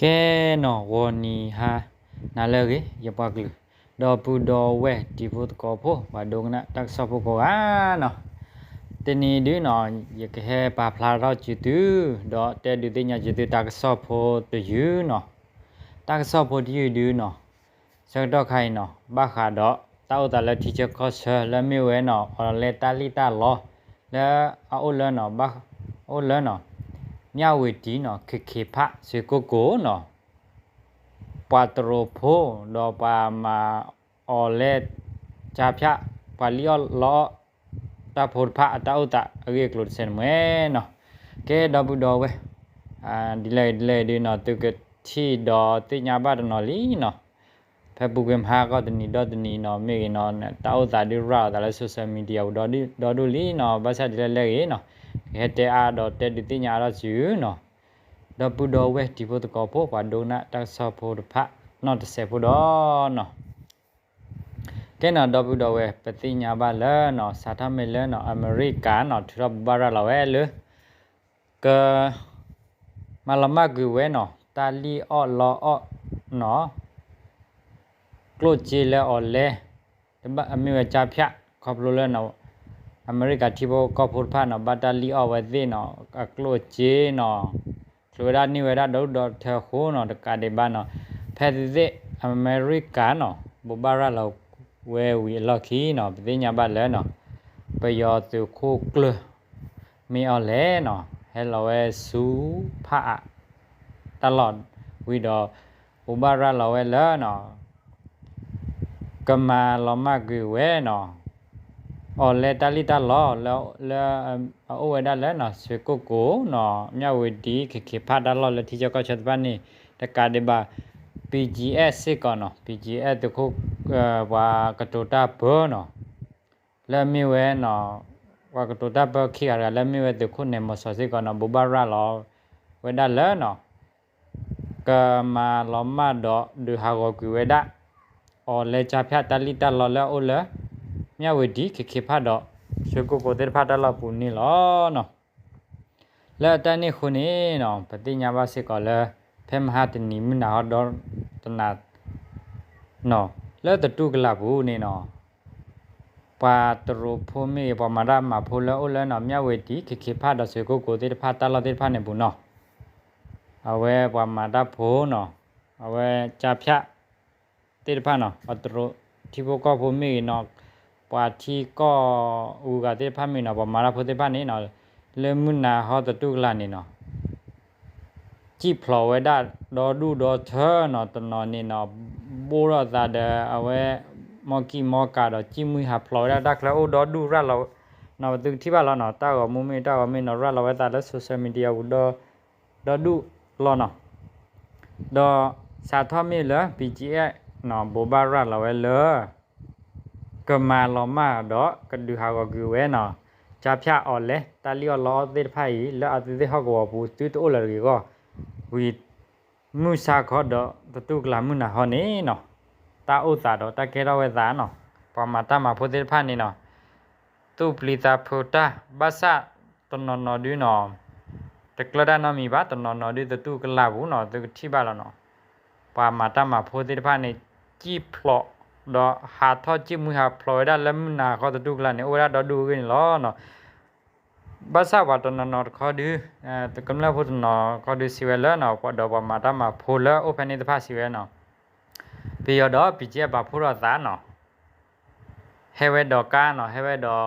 ကဲနီၤ ဂီၤနံၤဟါနၤလၢအဂ့ၤ ယပှၤကလုာ် ဒီပုၢ်ဒီဝဲၢ်တံၤဖိသကိးဖိ ပှၤဒိကနၣ်တၢ်ကစီၣ်ဖိကိးဂၤနီၤ, တနံၤဒုနီၤ ယကဟဲပာ်ဖျါထီၣ်စုသု ဒီးတဲဒုးသ့ၣ်ညါစုသုတၢ်ကစီၣ်ဖိတယုၢ်နီၤ, တၢ်ကစီၣ်ဖိတယုၢ်ဒုနီၤ ဆၢကတီၢ်ခါအံၤနီၤ ဘၣ်ဃးဒီးတၢ်အိၣ်သးလၢထံဆၢကီၢ်ဆၢလၢမ့ၢ်ဝဲနီၤ အီၤလဲတၢ်လံၣ်တၢ်လီ လၢအအိၣ်လၢ အိၣ်လၢနီၤ မၠၣ်ဝတံၤနီၤ ခ့ခ့ဖး စွ့ၣ်ကိၣ်ကိၣ်နီၤ ပှၤတရူးဖိ ဒီးပှၤမၤအီၤလဲ ကၠါဖၠၣ် ပှၤလံၣ်အီၣ်လီအီၣ် တၢ်ဖိတဖၣ်အတၢ်အိၣ်သးအဂ့ၢ်အကျိၤတဆဲးတမှဲနီၤ, ကဲဒီပုၢ်ဒီဝဲၢ် ဒ်လဲၣ်ဒ်လဲၣ်ဒုနီၤ သုကထံၣ်ဒီးသ့ၣ်ညါဘၣ်တနီၤလံနီၤ, ဖဲပူၤကွံာ်မဟါကီၢ်တနံၤဒီတနံၤနီၤ မ့ၢ်ဂ့ၤနီၤ တၢ်အိၣ်သးဒုးရၤအီၤသးလၢ social media ပူၤဒီဒူၣ်လံနီၤ, ဘၣ်ဆၣ်ဒ်လဲၣ်လဲၣ်ဂ့ၤနီၤ ကဟဲတဲအါဒီးတဲဒုးသ့ၣ်ညါအါထီၣ်စုနီၤ, ဒီပုၢ်ဒီဝဲၢ်တံၤဖိသကိးဖိ ပှၤဒိကနၣ်တၢ်ကစီၣ်ဖိတဖၣ်နီၢ်တစဲးဖိဒီးနီၤ ကဲနီၤ ဒီပုၢ်ဒီဝဲၢ် ပသ့ၣ်ညါဘၣ်လၢနီၤ စးထီၣ်မ့ၢ်လၢနီၤ အမဲရကၤနီၤ ထုးထီၣ်ဘိးဘၣ်ရၤလီၤဝဲလၢ က မၤလီၤမၢ်ကွံာ်ဝဲနီၤ တၢ်လံၣ်အီၣ်လီအီၣ်နီၤ ကျိၣ်စ့လၢအီၤလဲ မ့ၢ်ဝဲကၠါဖၠၣ် ခီဖျိလၢနီၤ အမဲရကၤထံဖိကီၢ်ဖိတဖၣ်နီၤ ဘၣ်တၢ်လံၣ်အီၣ်ဝဲသ့ၣ်နီၤ အကျိၣ်စ့နီၤ ချုးဝဲဒၣ်န့ၢ်ဝဲဒၣ်ဒီဒူၣ်ဒီထၢအဃိနီၤ တကးဒံးဘၣ်နီၤ ဖဲသ့ၣ်သ့ၣ် အမဲရကၤနီၤ ဘိးဘၣ်ရၤလီၤဝဲဝံၤအလီၢ်ခံနီၤ ပသ့ၣ်ညါဘၣ်လၢနီၤ ပယီၤသုးခိၣ်ကျၢၢ် မ့ၢ်အီၤလဲၣ်နီၤ ဟဲလီၤဝဲဆူဖးအး တၢ်လီၢ်ဝံၤဒီး ဘိးဘၣ်ရၤလီၤဝဲလၢနီၤ ကမၤလီၤမၢ်ကွံာ်ဝဲနီၤ အီၤလဲတၢ်လံၣ်တၢ်လီ လၢအအိၣ်ဝဲဒၣ်လၢနီၤ စွ့ၣ်ကိၣ်ကိၣ်နီၤ မၠၣ်ဝတံၤ ခ့ခ့ဖးတၢ်လီၢ်လၢထံဆၢကီၢ်ဆၢတဖၣ်န့ၣ် တကးဒံးဘၣ် BGF စ့ၢ်ကီးနီၤ BGF သုးခိၣ် ပှၤကတိၤတၢ်ပၢနီၤ လၢမ့ၢ်ဝဲနီၤ ပှၤကတိၤတၢ်ပၢခံဂၤတဂၤလၢမ့ၢ်ဝဲသုးခိၣ်နဲၣ်မီၤစီၤစ့ၢ်ကီးနီၤ ဘိးဘၣ်ရၤလီၤဝဲဒၣ်လၢနီၤ ကမၤလီၤမၢ်ဒီးဒုးဟးဂီၤကွံာ်ဝဲဒၣ် အီၤလဲကၠါဖၠၣ်တၢ်လံၣ်တၢ်လီလၢအအိၣ်လၢ မၠၣ်ဝတံၤ ခ့ခ့ဖးဒီး စွ့ၣ်ကိၣ်ကိၣ်သ့ၣ်တဖၣ်တၢ်လီၢ်ပူၤန့ၣ်လီၤနီၤ လၢတၢ်န့ၣ်အဃိန့ၣ်နီၤ ပသ့ၣ်ညါဘၣ်စ့ၢ်ကီးလၢ ဖဲမဟါတနံၤမုၢ်နၤဟီဒီတနၤ နီၤ လၢသတူၢ်ကလာ်ပူၤန့ၣ်နီၤ ပှၤတရူးဖိမ့ၢ်ဂ့ၤ ပှၤမၤတၢ်မၤဖိလၢအအိၣ်လၢနီၤ မၠၣ်ဝတံၤ ခ့ခ့ဖးဒီးစွ့ၣ်ကိၣ်ကိၣ်သ့ၣ်တဖၣ်တၢ်လီၢ်သ့ၣ်တဖၣ်န့ၣ်ပူၤနီၤ အဝဲပှၤမၤတၢ်ဖိနီၤ အဝဲကၠါဖၠၣ်သ့ၣ်တဖၣ်နီၤ ပှၤတရူးထံဖိကီၢ်ဖိမ့ၢ်ဂ့ၤနီၤ ပှၤထံကီၢ်ဂုၤဂၤသ့ၣ်တဖၣ်မ့ၢ်နီၤ ပှၤမၤတၢ်ဖိသ့ၣ်တဖၣ်န့ၣ်နီၤ လၢမုၢ်နၤဟီသတူၢ်ကလာ်န့ၣ်နီၤ စံၣ်ဖျိးဝဲဒၣ်ဒီဒူၣ်ဒီထၢနီၤ တနီၤန့ၣ်နီၤ ဘိၣ်ထီၣ်သးဒီးအဝဲ မီၢ်ကံၣ်မီၢ်ကးဒီး စံၣ်မှံဟးဖျိးဝဲဒၣ်တၢ်ချၢအိၣ်ဒီဒူၣ်ရၤလီၤ နီၤ ပသုကထံၣ်ဘၣ်လီၤနီၤ တၢ်ဂီၤမူမ့ၢ်တၢ်ဂီၤမ့ၢ်နီၤ ရၤလီၤဝဲသးလၢ social media ပူၤဒီဒူၣ်လီၤနီၤ ဒီးစးထီၣ်မ့ၢ်လၢ BGF နီၤ ဘိးဘၣ်ရၤလီၤဝဲလၢ ကမၤလီၤမၢ်ဒီးကဒုးဟးဂီၤကွံာ်ဝဲနီၤ ကၠါဖၠၣ်အီၤလဲ တၢ်လံၣ်အီၣ်လီအီၣ်သ့ၣ်တဖၣ်အံၤ လၢအဝဲသ့ၣ်ဟီၣ်ကဝီၤပူၤ သုတအိၣ်လၢၤတဂ့ၤအဂီၢ် ဝံၤ မုၢ်ဆါခီဒီးသတူၢ်ကလာ်မုၢ်နၤဟီန့ၣ်နီၤ တၢ်အိၣ်သးဒီးတၢ်ကဲထီၣ်ဝဲသးနီၤ ပှၤမၤတၢ်မၤဖိသ့ၣ်တဖၣ်န့ၣ်နီၤ သူၣ်ပျံၤသးဖုးတၢ် ဘၣ်ဆၣ်တနီၤနီၤဒုနီၤ တကျၢၤတၢ်နီတမံၤဘၣ် တနီၤနီၤဒုသတူၢ်ကလာ်ပူၤနီၤ သုကထံၣ်ဘၣ်လီၤနီၤ ပှၤမၤတၢ်မၤဖိသ့ၣ်တဖၣ်န့ၣ် စံၣ်ဖျိး ဒီးဟးထီၣ်စံၣ်မှံဟးဖျိးဝဲဒၣ်လၢမုၢ်နၤခီသတူၢ်ကလာ်န့ၣ် အိၣ်ဝဲဒၣ်ဒီဒူၣ်အဂ့ၢ်န့ၣ်လီၤနီၤ ဘၣ်ဆၣ်ပှၤတနီၤနီၤတခီဒု ကမျၢၢ်ဖိတနီၤခီဒုစံးဝဲလၢနီၤ ဒီးပှၤမၤတၢ်မၤဖိလၢအိၣ်ဖဲန့ၣ်တဖၣ်စံးဝဲနီၤ ပယီၤဒီး BGF ပာ်ဖှိၣ်ထီၣ်သးနီၤ ဟဲဝဲဒီးကါနီၤ ဟဲဝဲဒီး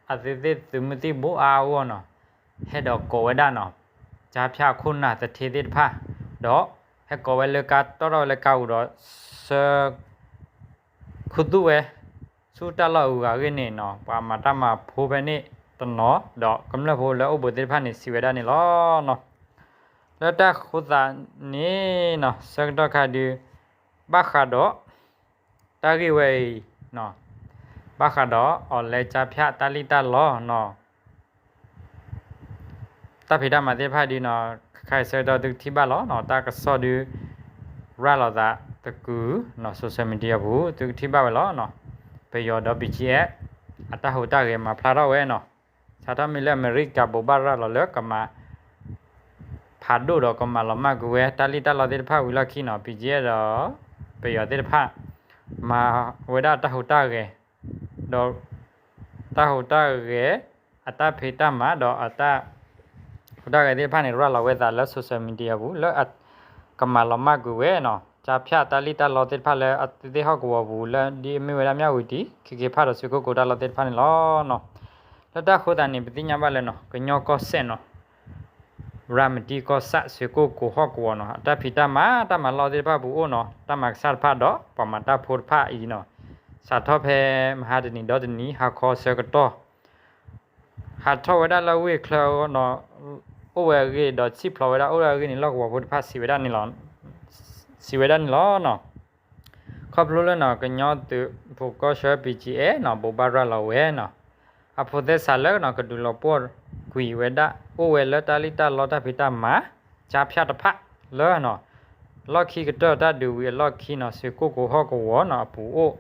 အဝဲသ့ၣ်သုးမုၢ်သံၣ်ဘိအါအါဂီၢ်နီၤ ဟဲဒီးကိးဝဲဒၣ်နီၤ ကၠါဖၠၣ်ခိၣ်နၢ်သထ့သ့ၣ်တဖၣ် ဒီးဟဲကိးဝဲလၢကါ တီၣ်ထီၣ်ဝဲလၢကါပူၤဒီး ဆှၢ ခူသူၣ်ဝဲ ဆူတၢ်လီၢ်အဂုၤအဂၤအဂ့ၢ်န့ၣ်နီၤ ပှၤမၤတၢ်မၤဖိဖဲန့ၣ်တနီၤ ဒီးကမျၢၢ်ဖိလၢအိၣ်ဘူးသ့ၣ်တဖၣ်န့ၣ် စံးဝဲဒၣ်န့ၣ်လီၤနီၤ လၢတၢ်ဃိသးန့ၣ်နီၤ ဆၢကတီၢ်ခါဒု ဘၣ်ဃးဒီး တၢ်ဂ့ၢ်ဝဲအံၤ ဘၣ်ဃးဒီးအီၤလဲကၠါဖၠၣ်တၢ်လံၣ်တၢ်လီနီၤ တၢ်ဖံးတၢ်မၤသ့ၣ်တဖၣ်ဒုနီၤ ခဲအံၤဆၢကတီၢ်သုကထံၣ်ဘၣ်လီၤနီၤ တၢ်ကစီၣ်ဒု ရၤလီၤသးသကုၤနီၤ social media ပူၤ သုကထံၣ်ဘၣ်ဝဲလီၤနီၤ ပယီၤဒီး BGF အတၢ်ဟူးတၢ်ဂဲၤမၤဖျါထီၣ်ဝဲနီၤ စးထီၣ်မ့ၢ်လၢအမဲရကၤဘိးဘၣ်ရၤလီၤလၢကမၤ ဖးဒိၣ်ဒီးကမၤလီၤမၢ်ကွံာ်ဝဲ တၢ်လံၣ်တၢ်လီသ့ၣ်တဖၣ်ဝံၤလီၢ်ခံနီၤ BGF ဒီး ပယီၤသ့ၣ်တဖၣ် မၤဝဲဒၣ်တၢ်ဟူးတၢ်ဂဲၤ ဒီး တၢ်ဟူးတၢ်ဂဲၤ အတၢ်ဖံးတၢ်မၤဒီးအတၢ် ဟူးတၢ်ဂဲၤသ့ၣ်တဖၣ်န့ၣ် ရၤလီၤဝဲသးလၢ social media ပူၤ လၢအကမၤလီၤမၢ်ကွံာ်ဝဲနီၤ ကၠါဖၠၣ်တၢ်လံၣ်တၢ်လီသ့ၣ်တဖၣ်လၢအသ့ၣ်ဟီၣ်ကဝီၤပူၤ လၢဒ်အမ့ၢ်ဝဲဒၣ်မၠၣ်ဝတံၤ ခ့ခ့ဖၣ်ဒီး ဆွ့ကိၣ်ကိၤတၢ်လီၢ်သ့ၣ်တဖၣ်န့ၣ်လီၤနီၤ. လၢတၢ်ဃိသးန့ၣ် ပသ့ၣ်ညါဘၣ်လၢနီၤ ကညီကီၢ်စဲၣ်နီၤ ရၤမတံကီၢ်ဆၣ် ဆွ့ကိၣ်ကိၤဟီၣ်ကဝီၤနီၤ အတၢ်ဖံးတၢ်မၤ တၢ်မၤလီၢ်သ့ၣ်တဖၣ်ပူၤအိၣ်နီၤ တၢ်မၤကစၢ်တဖၣ်ဒီးပှၤမၤတၢ်ဖိတဖၣ်အံၤနီၤ စးထီၣ်ဖဲမဟါတနံၤဒီတနံၤ ဟါခီဆၢကတီၢ် ဟးထီၣ်ဝဲဒၣ်လၢဝ့ၢ်ချၢနီၤ အိၣ်ဝဲအဂ့ၢ်ဒီး ဆံၣ်ဖျိးဝဲဒၣ်အိၣ်ဝဲအဂ့ၢ်န့ၣ် လီၢ်ကဝီၤဖိတဖၣ် စံးဝဲဒၣ်န့ၣ်လီၤနီၤ. ခီဖျိလၢနီၤ ကညီသုးဖိကီၢ်ဆၢ BGF နီၤ ဘိးဘၣ်ရၤလီၤဝဲနီၤ အဖိးသဲစးလၢနီၤ ကဒုးလီၤပှီၢ်ကွံာ်ဝဲဒၣ် အိၣ်ဝဲလၢတၢ်လံၣ်တၢ်လီတၢ်ဖံးတၢ်မၤ ကၠါဖၠၣ်တဖၣ်လၢနီၤ လီၢ်ခံကတၢၢ်တၢ်ဒုးဝံၤအလီၢ်ခံနီၤ ဆွ့ကိၣ်ကိၤဟီၣ်ကဝီၤနီၤ အပူၤအိၣ်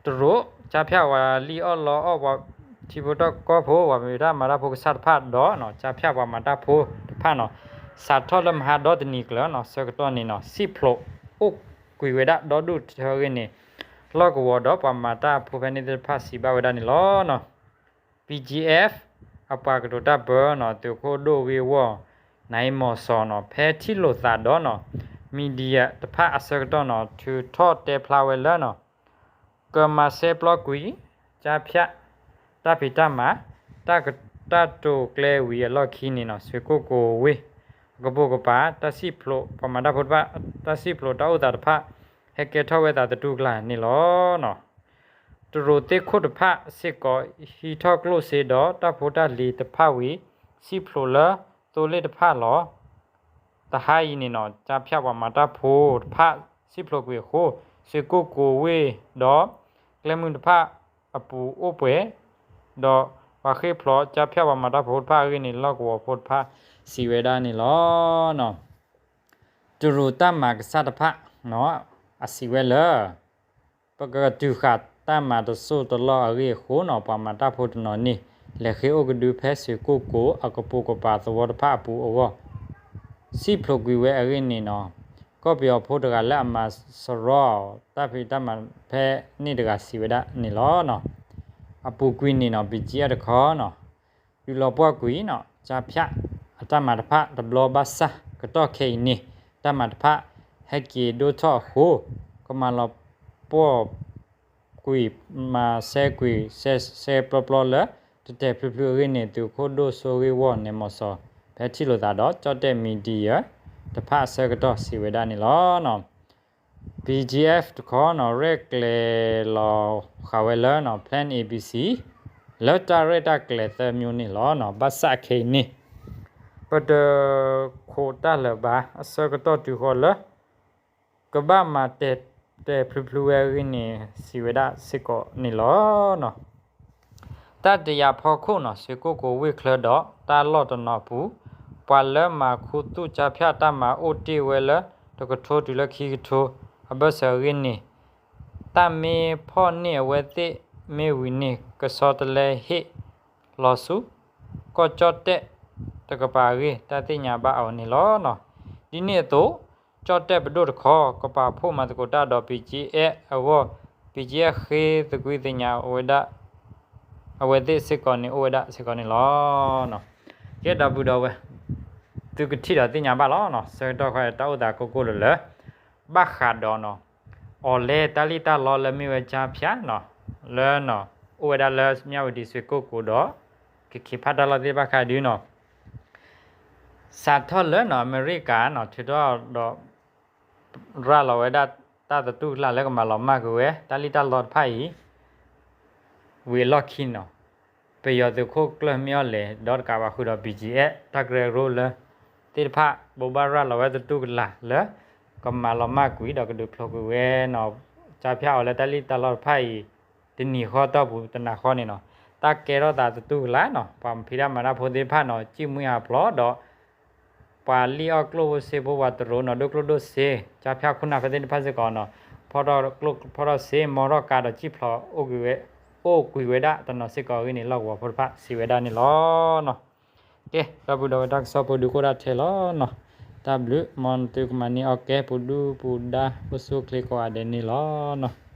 တရူး ကၠါဖၠၣ်ဝဲလံၣ်အီၣ်လီအီၣ်ပှၤ ထံဖိကီၢ်ဖိ ပှၤမၤတၢ်မၤတၢ်ဖိကစၢ်တဖၣ်ဒီးနီၤ ကၠါဖၠၣ်ပှၤမၤတၢ်ဖိတဖၣ်နီၤ စးထီၣ်လၢမဟါဒီတနံၤကျၢၤနီၤ ဆၢကတီၢ်န့ၣ်နီၤ ဆံၣ်ဖျိးအိၣ်ကွံာ်ဝဲဒၣ်ဒီဒူၣ်ထၢအဂ့ၢ်န့ၣ် လီၢ်ကဝီၤဒီးပှၤမၤတၢ်ဖိဖဲန့ၣ်သ့ၣ်တဖၣ် စံးဘၣ်ဝဲဒၣ်န့ၣ်လီၤနီၤ. BGF အပှၤကတိၤတၢ်ပၢနီၤ သုးခိၣ်ဒိၣ်ဂ့ၢ်ဝီၢ် နၤအံၤမီၤစီၤနီၤ ဖဲထံၣ်လိာ်သးဒီးနီၤ media တဖၣ်အဆၢကတီၢ်နီၤ ထုးထီၣ်တဲဖျါဝဲလၢနီၤ ကမၤစဲပျီကွံာ် ကၠါဖၠၣ် တၢ်ဖံးတၢ်မၤ တၢ်က တၢ်တိာ်ကျဲဝံၤအလီၢ်ခံန့ၣ်နီၤ ဆွ့ကိၣ်ကိၤဝ့ၢ် အကပိာ်ကပၤ တၢ်စံၣ်ဖျိး ပှၤမၤတၢ်ဖိတဖၣ် တၢ်စံၣ်ဖျိးတၢ်အိၣ်သးတဖၣ် ဟဲကဲထီၣ်ဝဲသးသတူၢ်ကလာ်န့ၣ်လီၤနီၤ. တရူးသ့ၣ်ခိၣ်တဖၣ်စ့ၢ်ကီး ဟံးထီၣ်ကျိၣ်စ့ဒီးတၢ်ဖိတၢ်လံၤတဖၣ်ဝံၤ စံၣ်ဖျိးလၢသိလ့ၣ်တဖၣ်လီၤ. တဟါအံၤန့ၣ်နီၤ ကၠါဖၠၣ်ပှၤမၤတၢ်ဖိတဖၣ် စံၣ်ဖျိးကွံာ်အဃိ ဆွ့ကိၣ်ကိၤဝ့ၢ်ဒီး ကျဲမုၢ်တဖၣ်အပူၤအိၣ်ပှဲၤ ဒီးပှၤဃ့ၢ်ဖျိးကၠါဖၠၣ်ပှၤမၤတၢ်ဖိတဖၣ်အဂ့ၢ်န့ၣ် လီၢ်ကဝီၤဖိတဖၣ် စံးဝဲဒၣ်န့ၣ်လီၤ. တရူးတၢ်မၤကစၢ်တဖၣ်နီၤ အစံးဝဲလၢ ပကတုၤဃာ်တၢ်မၤတစိၢ်တလီၢ်အဂ့ၢ်အဃိနီၤ ပှၤမၤတၢ်ဖိတနီၤန့ၣ် လဲၤဃ့ၢ်အိၣ်ကဒုဖဲဆွ့ကိၣ်ကိၤအကပိာ်ကပၤသဝီတဖၣ်အပူၤအဂီၢ် စံၣ်ဖျိးကွံာ်ဝဲအဂ့ၢ်န့ၣ်နီၤ ကီၢ်ပယီၤဖိတဂၤလၢအမၤစရီတၢ်ဖံးတၢ်မၤဖဲန့ၣ်တဂၤစံးဝဲဒၣ်န့ၣ်လီၤ. အပူၤကွံာ်န့ၣ်နီၤ BGF တခီနီၤ ဒုးလီၤပှီၢ်ကွံာ်နီၤ ကၠါဖၠၣ်အတၢ်မၤတဖၣ်တဘျီဘၣ်ဆၣ် ကတီၢ်ခဲအံၤန့ၣ် တၢ်မၤတဖၣ်ဟဲက့ၤဒိၣ်ထီၣ်အဃိ ကမၤလီၤပှီၢ်ကွံာ် မၤစဲကွံာ် စဲစဲပျီပျီလၢ တတဲာ်ဖျုးဖျုးအဂ့ၢ်န့ၣ် သုးခိၣ်ဒိၣ်စိဂ့ၢ်ဝီၢ် နၤအံၤမီၤစီၤ ဖဲထံၣ်လိာ်သးဒီး ကၠီၣ်တဲၣ် media တဖၣ်အဆၢကတီၢ်စံးဝဲဒၣ်န့ၣ်လီၤ. BGF တခီနီၤ ရဲၣ်ကျဲၤလီၤဃာ်ဝဲလၢနီၤ Plan A B C လၢတၢ်ရဲၣ်တၢ်ကျဲၤသၢမျိုးန့ၣ်လီၤ. ဘၣ်ဆၣ်ခဲအံၤန့ၣ် ပတခိးတၢ်လၢၤဘၣ် အဆၢကတီၢ်တုၤဃီၤလၢ ကဘၣ်မၤတဲာ်တဲာ်ဖျုးဖျုးဝဲအဂ့ၢ်န့ၣ် စံးဝဲဒၣ်စ့ၢ်ကီးန့ၣ်လီၤ. တၢ်တယာ်ဖီခိၣ်နီၤ ဆွ့ကိၣ်ကိၤဝ့ၢ်ချၢဒီးတၢ်လီၢ်တနီၤအပူၤ ပှၤလၢမၤခူသူၣ်ကၠါဖၠၣ်တၢ်မၤအိၣ်တ့ၢ်ဝဲလၢ တကထိတုၤလၢခံကထိ အဘၢၣ်စၢၤအဂ့ၢ်န့ၣ် တၢ်မ့ၢ်ဖီၣ်န့ၢ်အဝဲသ့ၣ်မ့ၢ်ဝံၤန့ၣ် ကဆီတလဲဟ့ၣ်လီၤဆူ ကီၢ်ကၠီၣ်တဲၣ်တကပၤအဂ့ၢ် တၢ်သ့ၣ်ညါဘၣ်အီၤန့ၣ်လီၤ. ဒ်န့ၣ်အသိး ကၠီၣ်တဲၣ်ပဒိၣ်တခီ ကပာ်ဖှိၣ်မၤသကိးတၢ်ဒီး BGF အဂီၢ် BGF ဃ့သကွံၢ်သ့ၣ်ညါဝဲဒၣ် အဝဲသ့ၣ်စ့ၢ်ကီးန့ၣ် အိၣ်ဝဲဒၣ်စ့ၢ်ကီးန့ၣ်လီၤ. ကဲဒီပုၢ်ဒီဝဲၢ် သုကထံၣ်ဒီးသ့ၣ်ညါဘၣ်လီၤနီၤ. ဆၢကတီၢ်ခီ တၢ်အိၣ်သးကိၢ်ကိၢ်လၢလၢ ဘၣ်ဃးဒီးနီၤ အီၤလဲတၢ်လံၣ်တၢ်လီလၢမ့ၢ်ဝဲကၠါဖၠၣ်နီၤ လၢနီၤ အိၣ်ဝဲဒၣ်လၢမၠၣ်ဝတံၤ ဆွ့ကိၣ်ကိၤဒီး ကခ့ဖၣ်တၢ်လီၢ်သ့ၣ်တဖၣ်ခါဒုနီၤ စးထီၣ်လၢနီၤ အမဲရကၤနီၤ ထုးထီၣ်ဒီး ရၤလီၤဝဲဒၣ်တၢ်သတူၢ်ကလာ်လၢကမၤလီၤမၢ်ကွံာ်ဝဲ တၢ်လံၣ်တၢ်လီတဖၣ်အံၤ ဝံၤအလီၢ်ခံနီၤ ပယီၤသုးခိၣ်ကျၢၢ်မ့ၢ်အီၣ်လဲၤဒီးတကးဘၣ်ဃုာ်ဒီး BGF တၢ်ကရၢကရိလၢ သ့ၣ်တဖၣ် ဘိးဘၣ်ရၤလီၤဝဲသတူၢ်ကလာ်လၢ ကမၤလီၤမၢ်ကွံာ်ဒီးကဒုးဖျိးကွံာ်ဝဲနီၤ ကၠါဖၠၣ်အီၤလၢတၢ်လံၣ်တၢ်လီတဖၣ်အံၤ တနံၤဃီတီၢ်ပူၤတနၤဃီန့ၣ်နီၤ တၢ်ကဲထီၣ်သးသတူၢ်ကလာ်နီၤ ပှၤဖံးတၢ်မၤတၢ်ဖိသ့ၣ်တဖၣ်နီၤ ကံၣ်မှံဟးဖျိးဒီး ပှၤလံၣ်အီၣ်ကျိၣ်ဖိစ့ဖိ ပှၤတရူးနီၤ ဒိၣ်ကျိၣ်ဒိၣ်စ့ ကၠါဖၠၣ်ခိၣ်နၢ်ဖဲသ့ၣ်တဖၣ်စ့ၢ်ကီးနီၤ ဖီၣ်ထီၣ်ကျိၣ်ဖီၣ်ထီၣ်စ့ မီထီၣ်ကါဒီး ကံၣ်ဖျိးအိၣ်ကွံာ်ဝဲ အိၣ်ကွံာ်ဝဲဒၣ်တနီၤစ့ၢ်ကီးအဂ့ၢ်န့ၣ် လီၢ်ကဝီၤဖိတဖၣ်စံးဝဲဒၣ်န့ၣ်လီၤနီၤ. ကဲ ဒီပုၢ်ဒီဝဲၢ် တၢ်ကစီၣ်ဖိဒုးကအိၣ်ဒၣ်ထဲလီၤနီၤ. တၢ်ဘျုး မ်သုကမၤန့ၢ်အီၣ်ကဲ ပူၤဒုၣ်ပူၤဒါ အိၣ်ဆူၣ်အိၣ်ချ့ကိးဂၤဒဲးန့ၣ်လီၤ.